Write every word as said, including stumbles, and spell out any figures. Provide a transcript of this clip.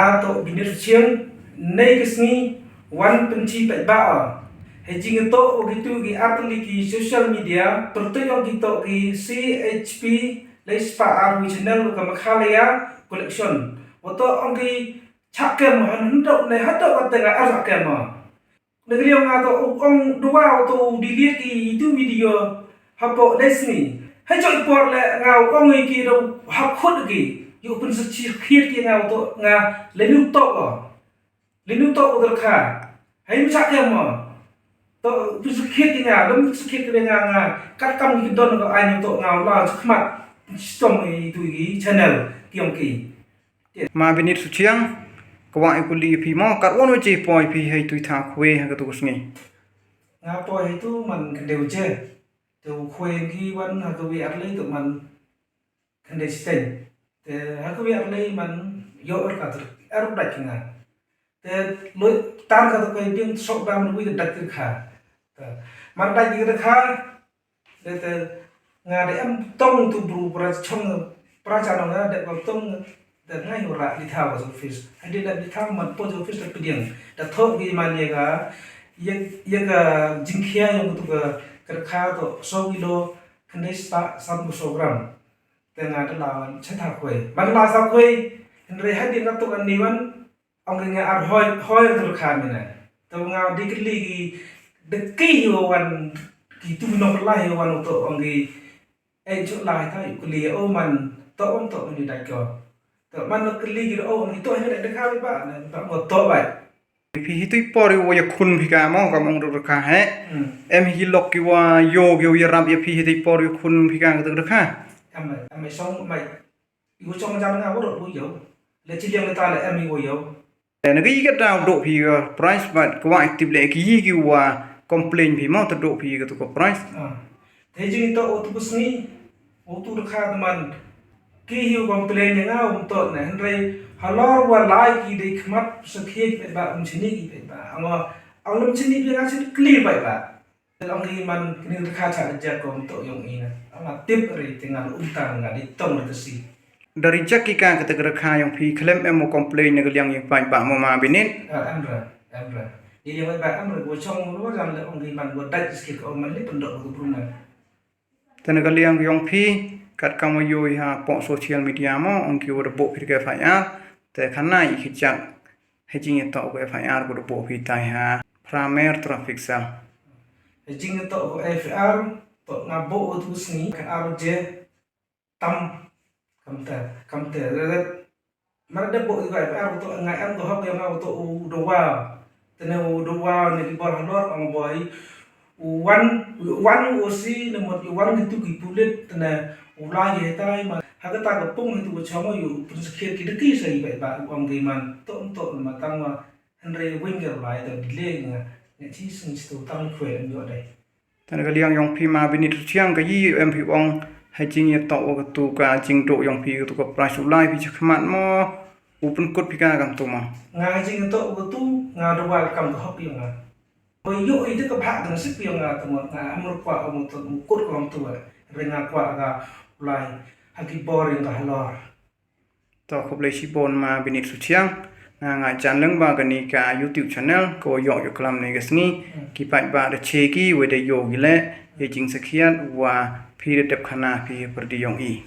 Nga toh Binit Suchiang, nei ka sngi wan pynchi paidbah. Hei jingïatoh wa kitu ki artylli ki social media, pyrtuit ong ki toh ki C H P, lei spah arphew channel ka Meghalaya Collection. Wa toh ong ki chah kem, han hyndoh, nei hyndoh wat te nga ar chah kem. Na ka liang nga toh u ong dua u toh u delete ki itu video hapoh lei sngi. Ha jong i por le nga u ong i ki da u hap khut ki. Yu pynsakhit ki nga u toh nga le nu toh ko. Le nu toh u derkha. Hai mu chak ya mo. Toh pynsakhit ki nga, lem pynsakhit ki nga nga. Kat kam ki don ko ai nu toh nga u la chakmat. Stom itu ki channel ki ong ki. Ma Binit Suchiang, ka wah i kuli phi mo, kat wan waje poi phi hei tui tha khwe ha katu ka sngi. Nga poi hei tu man kande waje. Tu khwe ki wan ha ka wi arlei tu man kande siteng. Te ha ka wi arlei man yo er ka ter, er dak nga. Te lo tar ka tu kai biang sok dam wi dak ter kha. Te man dak ter kha, Te, te, nga de em tong tu bru pra chong, pra cha nong nga de em tong, te nga yu ra di tha wa office. Hadi da di tha man po office da pdiang. Da thok gi man ye ga, ye, ye ga jingkhia yong tu ga kerkha to so kilo khandai spah san so gram. Te nga da la cha tha khwe. Ban la sa khwe, hynrei hadi nga tu kan ni wan, ong ki nga ar hoi, hoi tu kha mina. Te nga di kli ki, de ki hi wan, ki tu nok la hi wan u to ong ki, eh, chu la hi ta, yu kli, o man, to ong to ni dai ko. Te man kli ki, o ong ki to hi dai de kha ba, na, ba ngo to ba. Phi hi tu i por yu wa ya khun phi ka mo, ka mong ru kha he. Hmm. Em hi lok ki wa yo, ki wa ya rap ya phi hi tu i por yu khun phi ka tu kha. Em, em, song, mai. Iwa chong jan nga wa rot wa yo. Le chi liang le ta le em iwa yo. Na ka yi ka daw doh phi ka price bad ka wa active le ki yi ki wa complain phi mo ta doh phi ka tu ka price. Ah. Te jing to o tu ka sngi. O tu ka kha man. Ki hi wa complain ya nga um to na hynrei halor wa lai ki dei khmat sa khie ki ba um chini ki ba. Ang wa ang lum chini bi nga chini clear ba ba. Ong ki man kini rkha cha reject ko mto yong i na. Ama tip ri te ngan um tang nga di tong ri tesi. Da reject ki ka kata ka rkha yong phi khlem em mo complain na ka liang yong paidbah mo ma Binit. Ah, em ra, em ra. Di liang paidbah em ra, go chong mo ro jan le ong ki man go dai skit ko man li pendok ko bruna. Te na ka liang yong phi kat kam yo ha po social media mo ong ki wa da bo phi ka F I R. Te khana i ki chak. Hei jingïatoh ka F I R ka da buh phi tai ha Pramer Traffic Cell. Hei jingïatoh ka F I R to nga buh u tu sngi ka ar je tam kamte, kamte. Mar da buh ka F I R to nga em to hok ya nga to u dawa. Tene u dawa ne ki bor halor ang boy. U wan, u wan u O C ne mot u wan ki tu ki pulit tene u la ye tai ma. Ha ka ta ka pung tu ka chama yu pun sakit ki deki sa i bai ba u ang ki man. To to ma tang ma. Hynrei win ka lai ta delay nga. Nga chi sing stu tang khwe em yo dai. Tang ka liang yong phi ma Binit Suchiang ka yi em phi ong ha jingïatoh wa ka tu ka jingdoh yong phi ka tu ka price u lai phi chakhmat mo. U pynkut phi ka kam tu mo. Nga ha jingïatoh wa ka tu nga da wa kam ka hok yong nga. Ko yo i de ka bha dang sik yong nga tu mo nga amur kwa mo tu mo kut ko tu. Re nga kwa ka u lai ha ki bor yong ka halor. To khublei shibun ma Binit Suchiang. Nga nga jan leng ba kani ka YouTube channel ko yok yok klam ne ka sngi. Ki paidbah da che ki wa da yo gi le ye jing sakhiat wa phi da dep khana phi pyrdi yong i.